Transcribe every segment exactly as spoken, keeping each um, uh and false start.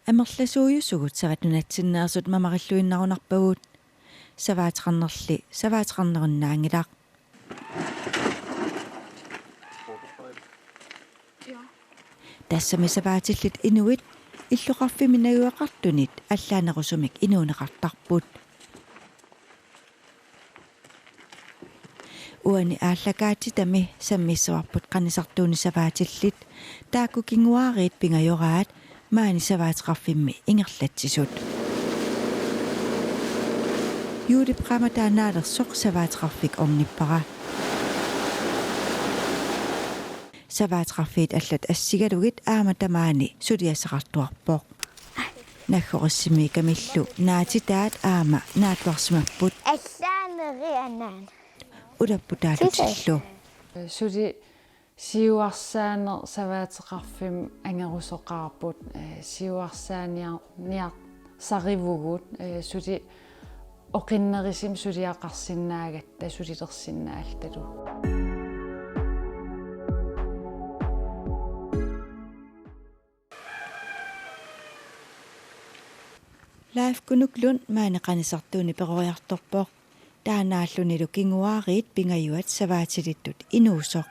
Amerlasuujusugut savat nunatsinneersut mamarilluinnarunarpagut. Savaateqarnerli savaateqarnerunnaanngilaq. Tassami savaatillit inuit illoqarfimmi najugaqartunit allaanerusumik inuuneqartarput. Uani aallakaatitami sammissavarput qanisartuuni savaatillit, taakku kinguaariit pingajoraat maani savaateqarfimmi ingerlatsisut. Juulip qaammataa naalersoq savaateqarfik ornippara. Savaateqarfiit allat assigalugit aamma tamaani suliassaqartuarpoq. Naggorissimiikkamillu naatitaat aamma naatsuarsimapput. Allaanerianaana. Ulapputaallutillu. Suli siuarsaaneq savaateqarfimmi angerusoqaarput, eh, siuarsaaniar-, niar-, sarivugut, eh, suli oqinnerisumik suliaqarsinnaagatta sulilersinnaalluta. Leif Kunuk Lund maani qanisartuuni peroriartorpoq. Taannaallunilu kinguaariit pingajuat savaatilittut inuusoq.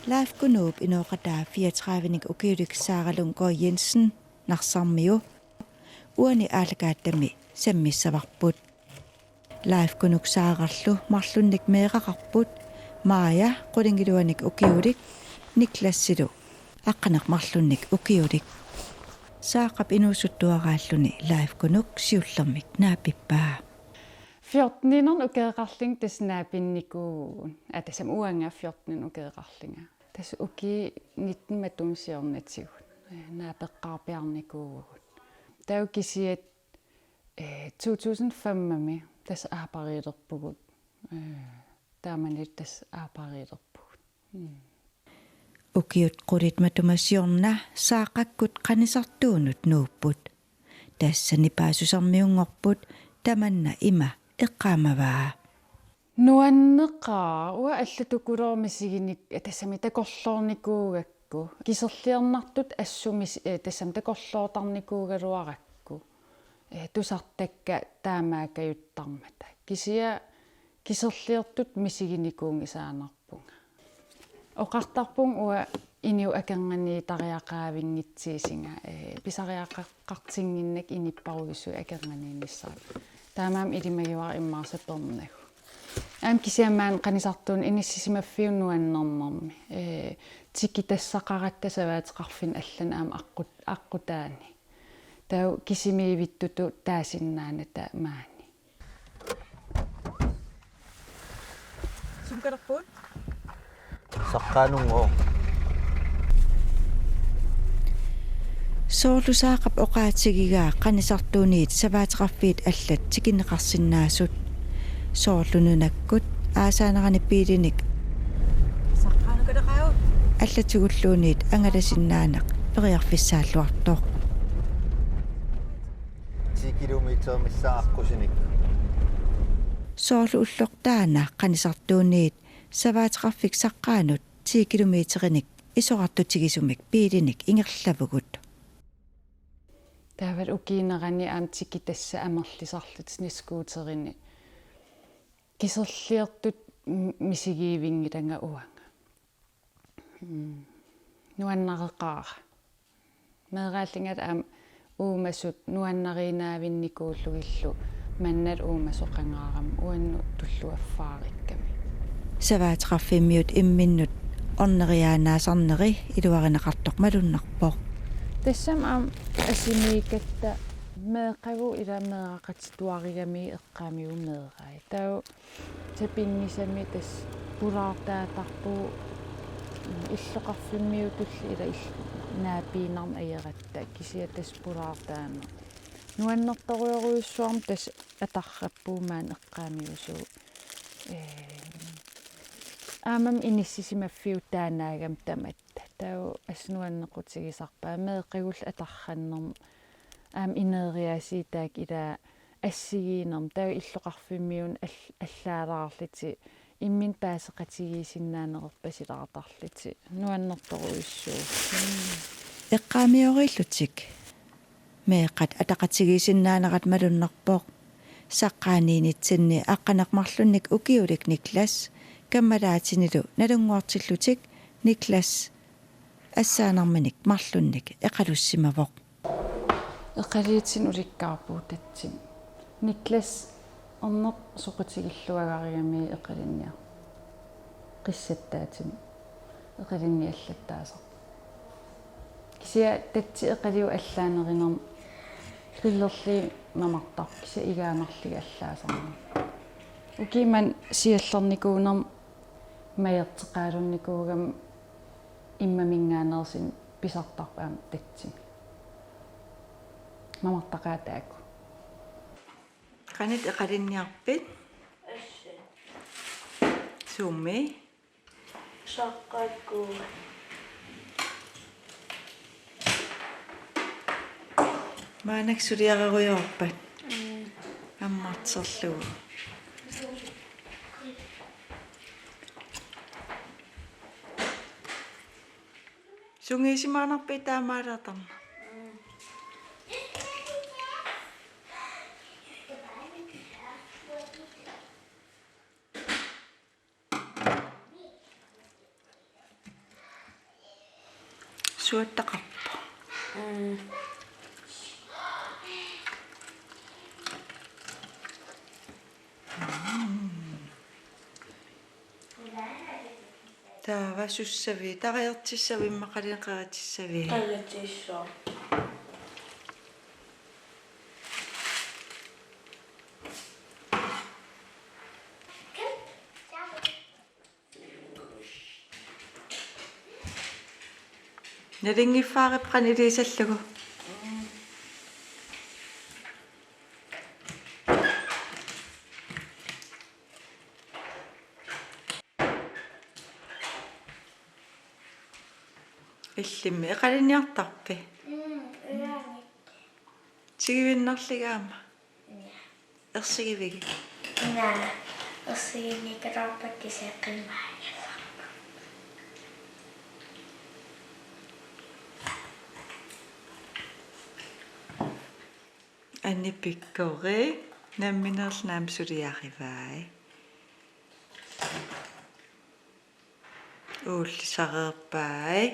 Leif Kunuup inooqataa fireogtredivenik ukiulik Sara Lundgaard Jensen, Narsarmiu, uani aallakaatitami sammissavarput. Leif Kunuk Sarallu marlunnik meeraqarput, Maja qulingiluanik ukiulik, Niklasilu aqqaneq marlunnik ukiulik. Saaqap inuusuttuaraalluni Leif Kunuk siullermik naapippaa. Fjorteninik ukeeqarlunga tassa naapinnikuuvugut. Aa, tassami uanga fjorteninik ukeeqarlunga. Tassa ukiut nitten matuma siornatigut, eh, naapeqqaarpiarnikuuvugut. Taava kisiat, eh, to tusind fem-imi tassa aapariilerpugut. Eh, taamanilu tassa aapariilerpugut. Mm. Ukiut qulit matuma siorna Saaqakkut qanisartuunut nuupput. Tassani paasisarmiunngorput, tamanna ima eqqaamavaa. Nuanneqaaq, uanga allatukuluuvoq misiginik-, tassami takorloornikuugakku. Kiserliornartut assut mis-, eh, tassami takorloortarnikuugaluarakku. Eh, tusartakka taamaakajuttarmata. Kisianni kiserliortut misiginikuunngisaannarpunga. Oqartarpunga uanga inuit akornanniittariaqavinngitsuusunga, eh, pisariaqartinnginnakku inuppassuit akornanniinnissaat. Taamaammat ilimagiuara immaqa sapernagu. Aamma kisianni maani qanisartuuneq inissisimaffiuvoq nuannernermi. Eh, tikitassaqaratta savaateqarfinni allani aamma aqqut-, aqqutaani. Taava kisimiivittutut taasinnaanata maani. Sumut kalerpugut? Saqqaanunngooq. Soorlu Saaqap oqaatigigaa qanisartuuniit savaateqarfiit allat tikinneqarsinnaasut. Soorlu nunakkut aasaanerani biilinik. Saqqaanukaleqaaq. Allatigulluunniit angalasinnaaneq periarfissaalluartoq. Ti kilometer missaaq aqqusinik. Soorlu ulloq taanna qanisartuuniit savaateqarfik saqqaanut ti kilometerinik isorartutigisumik biilinik ingerlavugut. Taava ukiuunerani aamma tikitassat amerlisarlutik snescooterini. Kiserliortut m-, misigivinngilanga uanga. Mm. Nuannareqaara. Meeraallungalu aamma uumasut nuannariinnavinnikuullugillu manna uumasoqangaarami uannut tulluarfigariikkami. Savaateqarfimmiut imminnut orneriaannaasarneri iluarineqartoq malunnarpoq. Tassami aamma asimiikkatta meeqqagut ila meeraqatituarigami eqqaamigut meerai. Taava tapinngisamik tassa pulaartaatarpugut illoqarfimmiutulli ila ill-, naapiinnarneq ajorpaat kisianni tassa pulaartaaneq. Nuannertorujorujussuarmik tassa atarrappugut maani eqqaamiusugut. Ee, aammami inissisimaffiutaannaagami tamatta. Taava assut nuannequtigisarpaat meeqqagullu atarrannermut aamma ineriaasiit taakku ila assigiinnermut taava illoqarfimmiunut all-, allaalaarlutik imminut paaseqatigiissinnaaneq erpasilaartarlutik. Nuannertorujussuuvoq. Eqqaamioriillutik meeqqat ataqatigiissinnaanerat malunnarpoq. Saqqaaniinitsinni aqqaneq-marlunnik ukiulik Niklas kammalaatinilu nalunngortillutik Niklas assaanerminik marlunnik eqalussimavoq. Eqaliitsinni ulikkaarpugut tatsimik. Niklas erneq soqutigilluagarigami eqalinniar-, qissattaatimi eqalinniallattaasarpoq. Kisianni tatsi eqaliuk allaanerinermi qillerlugit mamartarpoq, kisianni igaanarlugit allaasarnermi. Ukiut manna siallernikuunermi majerteqalunnikuugami immaminngaanneersunik pisartarpoq aamma tatsimi. Mamartaqaaq taakku. Qanoq eqalinniarpit? Assi. Suummi? Saqqaakku. Maannakkut suliarerujoorpat? Mm. Ammarterlugu. Sungiusimaarnarpit taamaalaatarneq? Suattaqarpoq. Mm. Taava sussavit, tarajortissavit, immaqaluunniit qeritissavit? Qeritissavit. Nalunngiffaareerpat qanoq iliuusallugu? Illimmi eqalinniartarpit? Mm, ilaanni. Sigivinnarligaama. Ersigivigit? Naa, ersiginnikkalaarpakka seqimaajasaq. Anni pikkorik, nammineerluni aamma suliarivai. Uullisareerpai.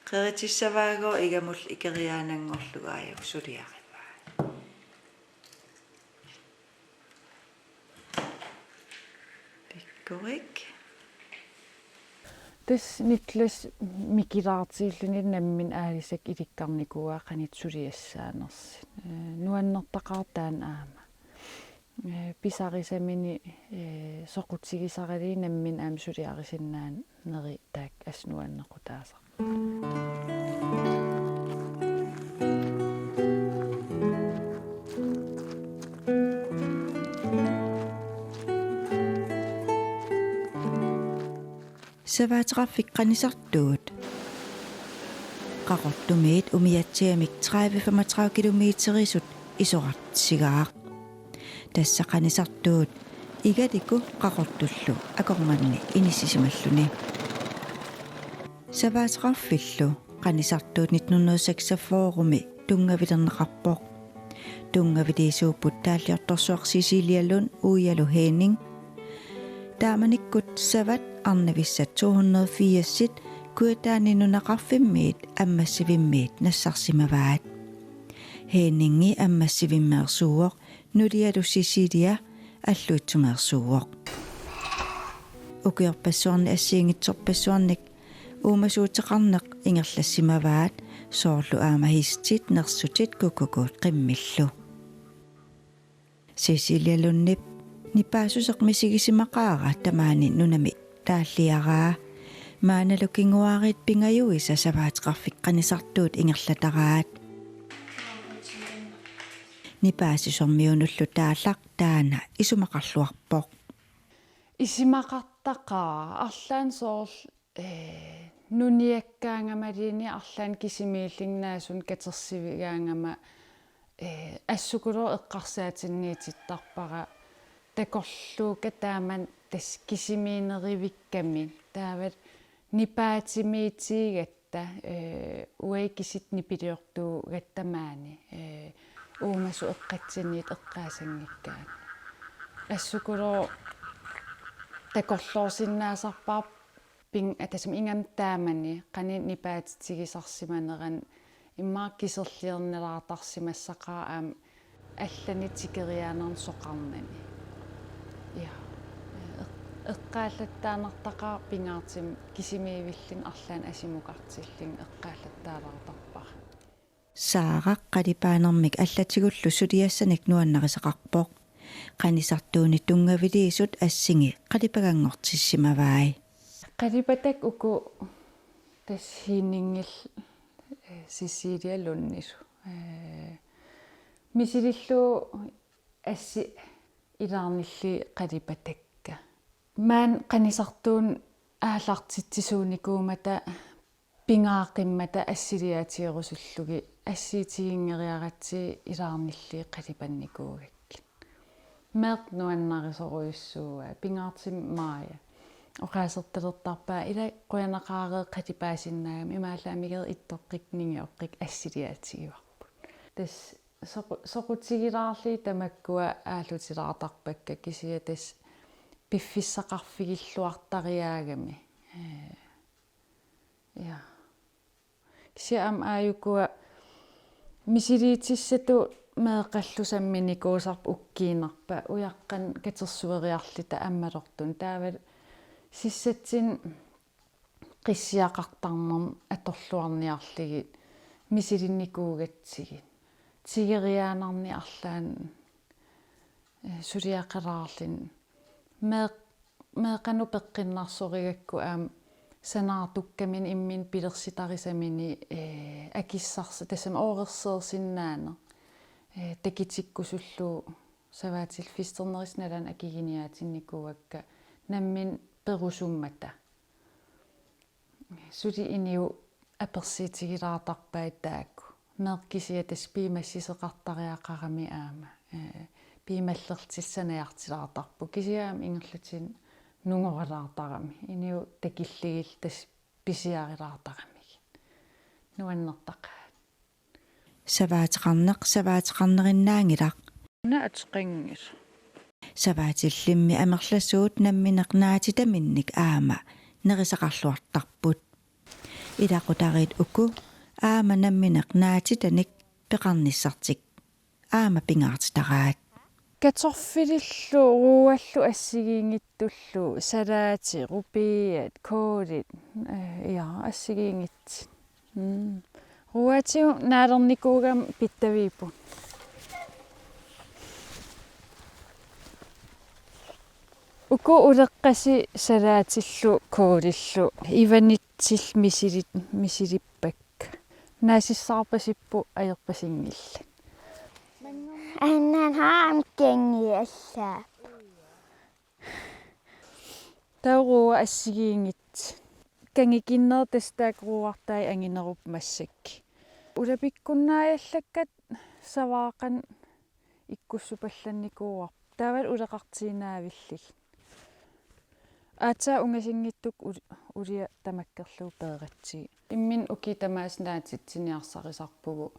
Qeritissavaagooq igamullu ikeriaananngorlugu aajuku suliarivai. Pikkorik. Tassa Niklas mikilaartilluni nammineq aalisakka ilikkarnikuuaa qanoq suliassaanersoq. Ee, nuannertaqaaq taanna aamma. Ee, pisarisamini, ee, soqutigisaralugit nammineq aamma suliarisinnaanerit taakku assut nuannequtaasarput. Savaateqarfik Qanisartuut. Qaqortumiit umiatsiamik tredive femogtredive kilometerisut isorartigaaq. Tassa Qanisartuut Igaliku Qaqortullu akornanni inissisimalluni. Savaateqarfillu Qanisartuut nitten hundrede seksogfyrre-mi tunngavilerneqarpoq. Tunngaviliisuupput taalliortorsuaq Cecilia Lund uialu Henning. Taamanikkut savat arnavissat to hundrede firsit Kujataani nunaqarfimmiit Ammassivimmiit nassarsimavaat. Henningi Ammassivimmeersuuvoq, nulialu Cecilia Alluitsumeersuuvoq. Ukiorpassuarni assigiinngitsorpassuarnik uumasuuteqarneq ingerlassimavaat, soorlu aamma hestit, nersutit, kukkukut qimmillu. Cecilia Lundip nipaassuseq misigisimaqaara tamaani nunami taalliaraa. Maannalu kinguaariit pingajuisa Savaateqarfik Qanisartuut ingerlataraat. Nipaassutsimmiunullu taallaq taanna isumaqarluarpoq. Isumaqartaqaaq, arlaannik soorlu, ee, nuniakkaangamalluunniit arlaannik kisimiillugu naasunik katersivigaangama, ee, assukulooq eqqarsaatinniitittarpara, takorluukka taamani tassa kisimiinerivikkami taava nipaatimiitigigatta, eh, uagut kisit nipiliortuugatta maani, eh, uumasut eqqatsinniit eqqaasanngikkaanni. Assukulu takorloorsinnaasarpara ping-, atasim ingammik taamani qanoq nipaatitigisarsimanerani immaqa kiserliornilaartarsimassaqaara aamma allanik tikeriaanarnik soqarnani. Ja. Eq-, eqqaallattaarnartaqaara pingaartumik kisimiivilluni arlaannik asimukartilluni eqqaallattaalaartarpara. Saara qalipaanermik allatigullu suliassanik nuannarisaqarpoq. Qanisartuuni tunngaviliisut assingi qalipaganngortissimavai. Qalipatakka uku tassa Henningillu, eh, Cecilia Lundilu. Eh, misilillugu assit ilaarnillugit qalipatakka. Maani qanisartuunik aallartitsisuunikuummata pingaarummata assiliaatigerusullugit assiutiginngeriaratsigit ilaarnillugit qalipannikuugakkit. Meeqqat nuannarisorujussuuaat, pingaartumik Maja oqaasertalertarpaa ila qujanaqaaq qalipaasinnaagami imaallaat migerit ittoqqikkit ningioqqikkit assiliaatigivarput. Tassa soqu-, soqutigilaarlugit tamakkua aallutilaartarpakka kisianni tassa piffissaqarfigilluartariaagami. Eh, ja. Kisianni aamma aajukua misiliitissatut meeqqallu samminikuusarput ukkiinnarpata ujaqqanik katersueriarluta ammalortunik taavalu sissatsinnik qissiaqartarnermik atorluarniarlugit misilinnikuugatsigit. Tigeriaanarnik arlaannik, eh, suliaqalaarluni. Meeq-, meeqqanut peqqinnarsorigakku aamma sanaartukkaminut imminut pilersitarisaminut, eh, akissarsi-, tassami oorerseersinnaaneq. Eh, takutikkusullugu savaatillu fisternerisa nalaani akiginiaatinnikuuakka nammineq perusummata. Suli inuit apersuutigilaartarpaat taakku. Meeqqat kisiat tassa piumassisoqartariaqarami aamma. Eh, piumallertillutik sanaartilaartarput. Kisianni aamma ingerlatinnik nungoralaartarami. Inuit takillugillu tassa pisiarilaartaramigit. Nuannertaqaat. Savaateqarneq savaateqarnerinnaanngilaq. Una ateqanngilaq. Savaatillimmi amerlasuut nammineq naatitaminnik aamma nerisaqarluartarput. Ilaqutariit uku aamma nammineq naatitanik peqarnissartik aamma pingaartitaraat. Kartoffelillu ruuallu assigiinngitsullu salaatit, rødbeder, kålit, eh, ja, assigiinngitsut. Mm. Ruuatigut naalernikuugami pittaviippugut. Uku uleqqasut salaatillu kålillu ivanitsillu misilit-, misilippakka. Naasissaarpasipput ajorpasinngillat. Annan haamkengi alla. Taava ruuat assigiinngitsut. Kangikinnerit tassa taakku ruuartai anginerupput massakkut. Ulapikkunnaajallakkat savaaqanik ikkussupallannikuuarput. Taavalu uleqartiinnaavillugit. Aatsaat ungasinngitsukkut ul-, uliat tamakkerlugu peeratsigu. Imminut ukiut tamaasa naatitsiniarsarisarpugut.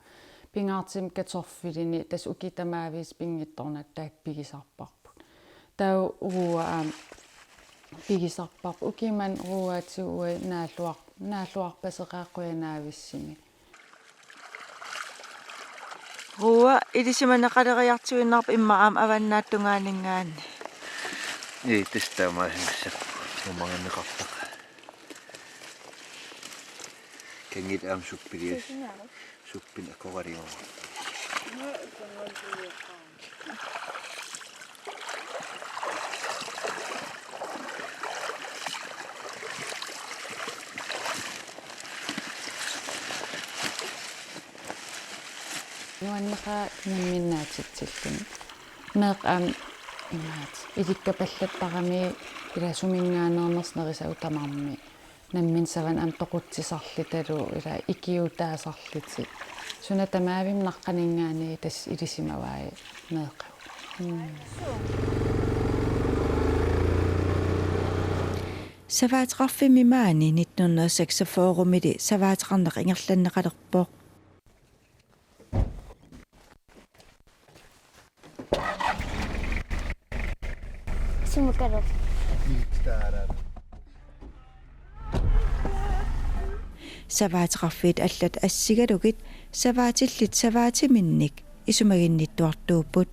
Pingaartumik kartoffelinik tassa ukiut tamaviisa pinngitsoornatik taakku pigisarparput. Taava ruuat aamma pigisarparput. Ukiut manna ruuaatigut uagut naalluar-, naalluarpaseqaat qujanaavissunik. Ruuat ilisimaneqaleriartuinnarpoq immaqa aamma avannaata tungaaninngaanniit. Ii, tassa taamaasimassaaq. Umanganeqartaq. Kangiit aamma suppilias. Suppinik akoraliorput. Nuanneqaaq nammineq naatitsilluni. Meeqqat aamma imaat ilikkapallattarami ila suminngaanneernersoq nerisagut tamarmik. Nammineq savanut aamma toqutsisarlutalu ila ikiuutaasarlutik. Suna tamavimmik naqqaninngaanniit tassa ilisimavai meeqqagut. Mm. Savaateqarfimmi maani nitten hundrede seksogfyrre-mili savaateqarneq ingerlanneqalerpoq. Sumukalu. Savaateqarfiit allat assigalugit savaatillit savaatiminnik isumaginnittuartuupput.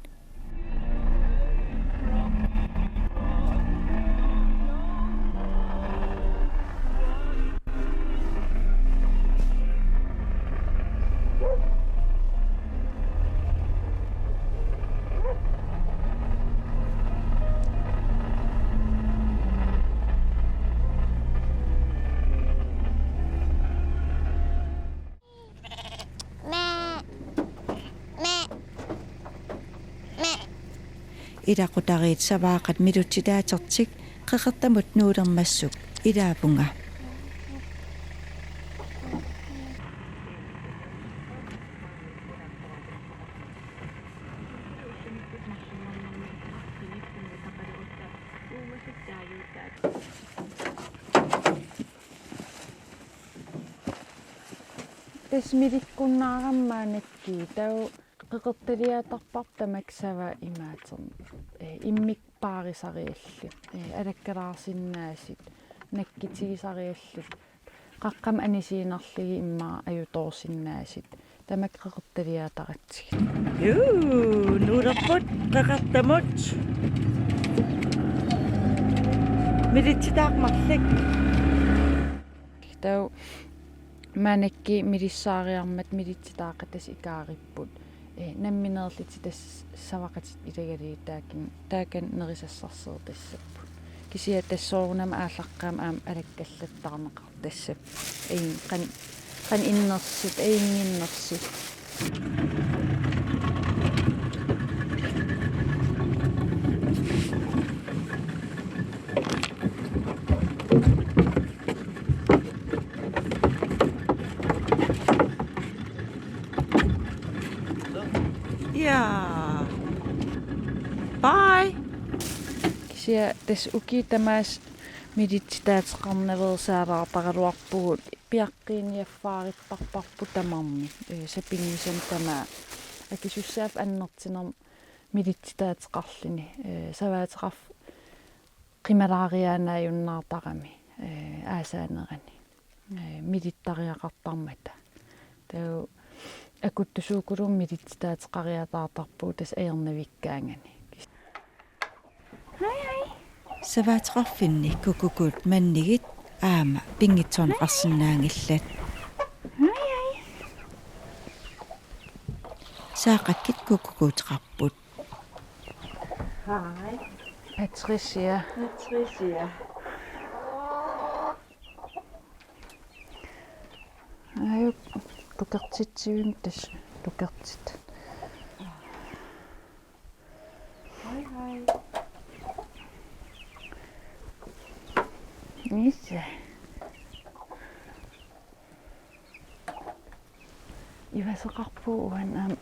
Ilaqutariit savaaqat milutsitaatertik qeqertamut nuulermassuk ilaavunga. Tassa milikkunnaarami maannakkut taava qeqertaliaatarparput tamakku savaat imaatermi. Ee, immikkut paarisariallit. Ee, alakkalaarsinnaasut. Nakkutigisariallit. Qaqqamik anisiinnarlugit immaqa ajutoorsinnaasut. Tamakku qeqertaliaataratsigit. Juu, nuulerput qeqertamut. Militsitaaq marluk. Taava maannakkut milissaariarmata militsitaaqatit tassa ikaaripput. Ee, nammineerlutik tassa savaqatit ilagalugit taakani, taakani nerisassarsiortassapput. Kisianni tassa soorunami aallaqqaammut aamma alakkallattaarneqartassapput. Ajun-, qan-, qanoq innersut, ajunnginnersut. Ja. Bye. Kisianni tassa ukiut tamaasa militsitaateqarnaveersaalaartaraluarpugut, piaqqiiniaffaaripparparput tamarmik. Ee, sapinngisamik tamaat. Akisussaaffik annertunermik militsitaateqarluni. Ee, savaateqarfik qimalaariaannaajunnaartarami, ee, aasaanerani. Ee, milittariaqartarmata. Taava akuttusuukulummik militsitaateqariataartarpugut tassa ajornavikkaangami. Hej, hej. Savaateqarfinni kukkukut mannigit aamma pinngitsoorneqarsinnaanngillat. Hej, hej. Saaqakkit kukkukuuteqarput. Hej. Patricia. Patricia. Ajup, tukertitsivimmi tassa tukertit. Hej, hej. Nisse. Ivaseqarpugut uani aamma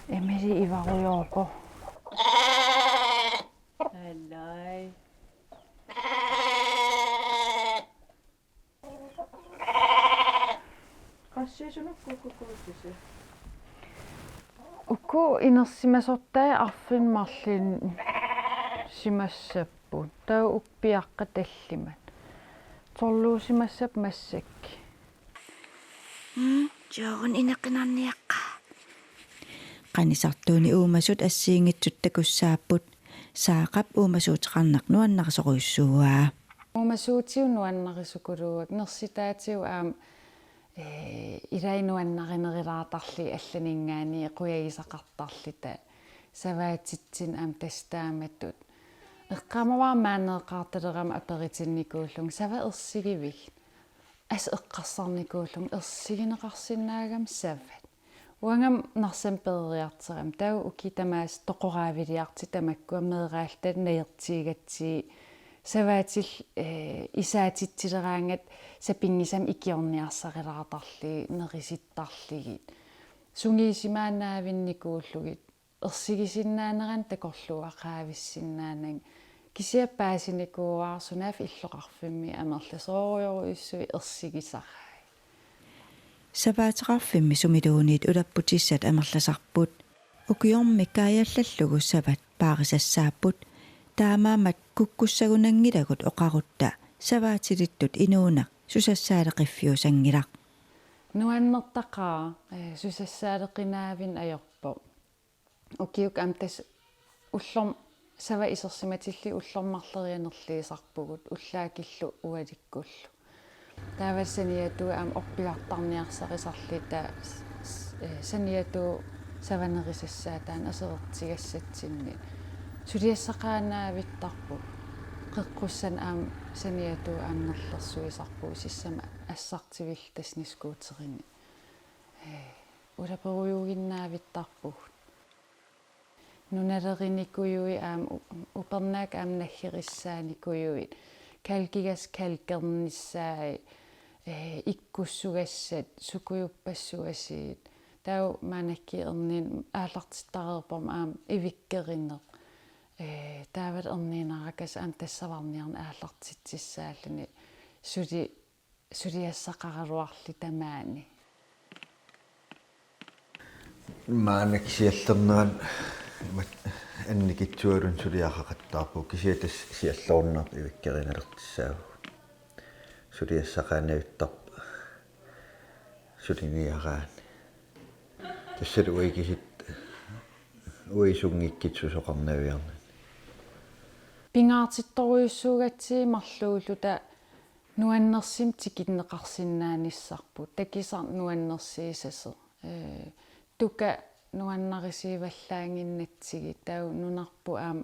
Emily ivarujoorpoq. Halløj. Qassiisunut kukkukuususi? Uku inersimasortai arfineq-marlunnik simassapput. Taava uku piaqqat tallimat. Tolviusimassapput massakkut. Mm, Jorun ineqinarniaqqaa. Qanisartuuni uumasut assigiinngitsut takussaapput. Saaqap uumasuuteqarneq nuannarisorujussuuaa. Uumasuutigut nuannarisukuluuakka, nersitaatigut aamma, ee, ilai nuannarinerulaartarlugit allaninngaanniit qujagisaqartarluta. Savaatitsinnut aamma tassa taamatut. Eqqaamavara maani eqqartulerama aperitinnikuullunga savaat ersigivigit. Assut eqqarsarnikuullunga ersigineqarsinnaagami savaat. Uangami Narsami peroriartorami. Taava ukiut tamaasa toqoraaviliartut tamakkua meeraalluta najertiigatsigit savaatillu, ee, isaatitsileraangat sapinngisamik ikiorniarsarilaartarlugit, nerisittarlugit. Sungiusimaannaavinnikuullugit. Ersigisinnaanerannik takorluugaqaavissinnaanani Kisianni paasinikuuara sunaaffa illoqarfimmi amerlasoorujorujussuit ersigisarai. Savaateqarfimmi sumiluunniit ulapputissat amerlasarput. Ukiormi kaajallallugu savat paarisassaapput. Taamaammat kukkussagunanngilagut oqarutta savaatilittut inuuneq susassaaleqiffiusanngilaq. Nuannertaqaaq, eh, susassaaleqinaavinneq ajorpoq. Ukiukkut aamma tassa ullorm-, savat isersimatillit ullormut marloriannerliisarpugut ullaakillu ualikkullu. Taava saniatigut aamma orpigartarniarsarisarluta s-, s-, eh, saniatigut savanerisassaat taanna aserortigassatsinni. Suliassaqaannaavittarput. Qeqqussanik aamma saniatigut aamma nerlersuisarpugut sissama assartivilluta snescooterinik. Eh, ulaperujuuginnaavittarpugut. Nunalerinikujuit aamma u-, upernaakkut aamma naggerissaanikujuit. Kalkigassat kalkernissaat, eh, ikkussugassat, sukujuppassuasiit. Taava maannakkut erniinnaq aallartittareerpoq aamma ivikkerineq. Eh, taavalu erniinnarakas aamma tassavarniarneq aallartitsissaalluni suli suliassaqaraluarluta maani. Maanna kisiallernerani mat-, annikitsualuunniit suliaqaqattaarpugut kisianni tassa siallerunnaartut ivikkerinertissaavugut. Suliassaqaannaavittarput suliniaraanni. Tassalu uagut kisiat uagut sunngikkuit susoqarnaviarnani. Pingaartittorujussuugatsigit marluulluta nuannersunik tikinneqarsinnaanissarput, takusarneq nuannersuusasoq. Eh, tuka nuannarisivallaannginnatsigit, taava nunarput aamma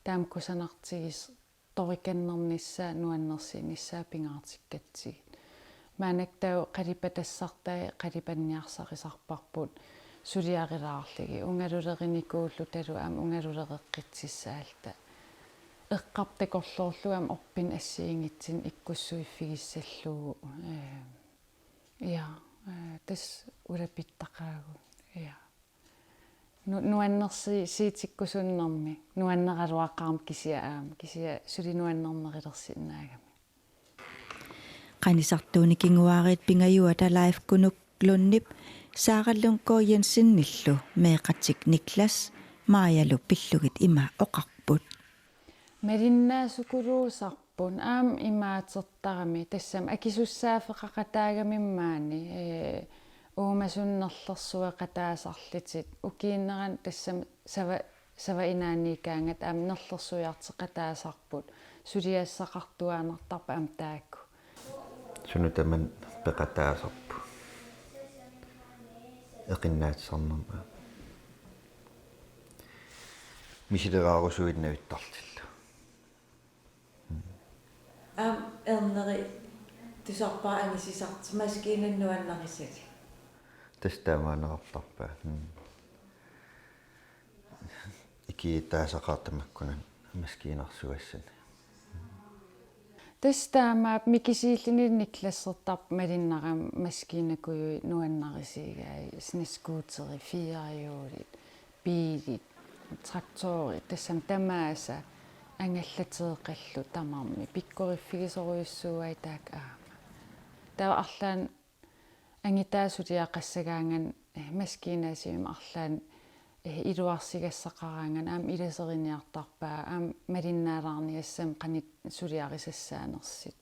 taama kusanartigisoq torikannernissaa nuannersuunissaa pingaartikkatsigit. Maannakkut taava qalipatassartai qalipanniarsarisarparput suliarilaarlugit. Ungalulerinikuullutalu aamma ungalulereqqitsissaalluta. Eqqartoq takorloorlugu aamma orpinnut assigiinngitsunik ikkussuiffigissallugu. Eh, ja, eh, tassa ulapittaqaagut. Ja. Nu-, nuannersi-, siutikkusunnermi, nuanneraluaqaarmat kisianni aamma, kisianni suli nuannernerulersinnaagami. Qanisartuunik kinguaariit pingajuata Leif Kunuk Lundip Sara Lundgaard Jensenillu meeqqatik Niklas Majalu pillugit ima oqarput. Malinnaasukuluusarput aamma imaatertarami, tassami akisussaaffeqaqataagami maani, eh, uumasunut nerlersueqataasarlutit, ukiuunerani tassami sava-, savainnaanniikkaangat aamma nerlersuiartoqataasarput, suliassaqartuaannartarput aamma taakku. Sunut tamanut peqataasarput. Eqinnaatsisarnermi. Misileraarusuinnavittarlutillu. Aamma erneri tusarpara angusisartoq maskiinanut nuannarisalik. Tassa taamaanerartarpaa. Mm. Ikiuuttaasaqaaq tamakkuninnga maskiinarsugassani. Tassa taamaappoq mikisuulluunniit Niklassertarpoq malunnarami maskiinakujuit nuannarisuugai, snescooteri, firehjulit, biilit, traktorit, tassami tamaasa angallateeqallu tamarmik pikkoriffigisorujussuuai taakku aamma. Taava arlaannik angutaa suliaqassagaangat, eh, maskiinasivimmi arlaannik, eh, iluarsigassaqaraangat aamma iluseriniartarpaa, aamma malinnaalaarniassammat qanoq suliarisassaanersut.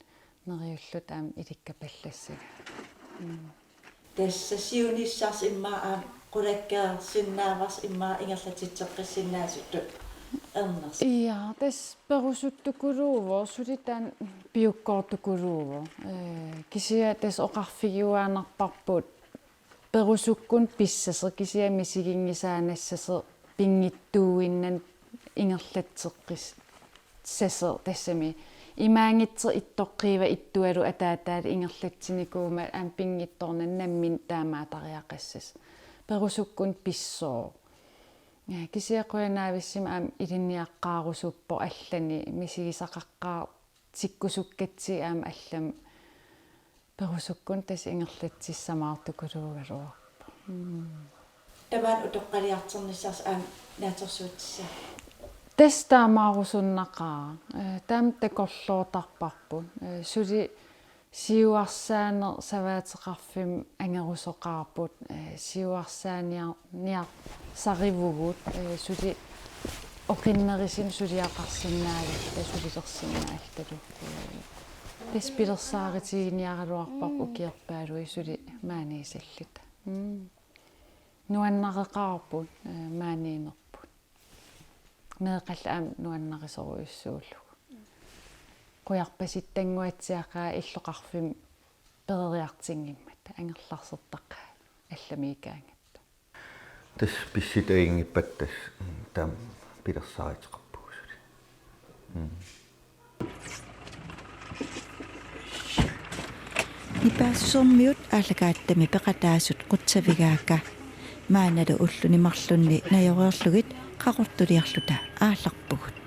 Neriulluta aamma ilikkapallassagaat. Mm. Tassa siunissarsi immaqa aamma qulakkeersinnaavarsi immaqa ingerlatitseqqissinnaasutut ernersi. Ja, tassa perusuttukuluuvoq, suli taanna piukkoortukuluuvoq. Eh, kisianni tassa oqarfigiuaannarparput perusukkunik pissasoq kisianni misiginngisaannassasoq pinngitsuuinnannut ingerlatseqqissasoq, tassami imaanngitsoq ittoqqiiva ittualu ataataata ingerlatsinikuummat aamma pinngitsoornani nammineq taamaatariaqassasoq. Perusukkunik pissooq. Ja, kisianni qujanaavissimik aamma ilinniaqqaarusuppoq allani misigisaqaqqaartikkusukkatsigu aamma allamik perusukkunik tassa ingerlatsissamaartukuluugaluarpoq. Mm. Tamaani utoqqaliartornissarsi aamma naatsorsuutissaagut. Tassa taamaarusunnaqaaq. Eh, taama takorloortarparput. Eh, suli siuarsaaneq savaateqarfimmik angerusoqaarput. Eh, siuarsaaniar-, niarsarivugut. Eh, suli oqinnerisimmik suliaqarsinnaagatta, sulilersinnaagattallu. Eh, tassa pilersaarutiginiaraluarparput ukiorpaaluit suli maaniissalluta. Mm. Nuannareqaarput, eh, maaniinnerput. Meeqqallu aamma nuannarisorujussuullugu. Qujarpasittannguatsiaqaat illoqarfimmi peroriartinngimmata angerlarsertaqaat allamiikkaangatta. Tassa pissutsit ajunngippat tassa, mm, taama pilersaaruteqarpugut suli. Mm. Nipaassusermiut aallakaatitami peqataasut qutsavigaakka. Maannalu ulluni marlunni najoreerlugit qaqortuliarluta aallarpugut.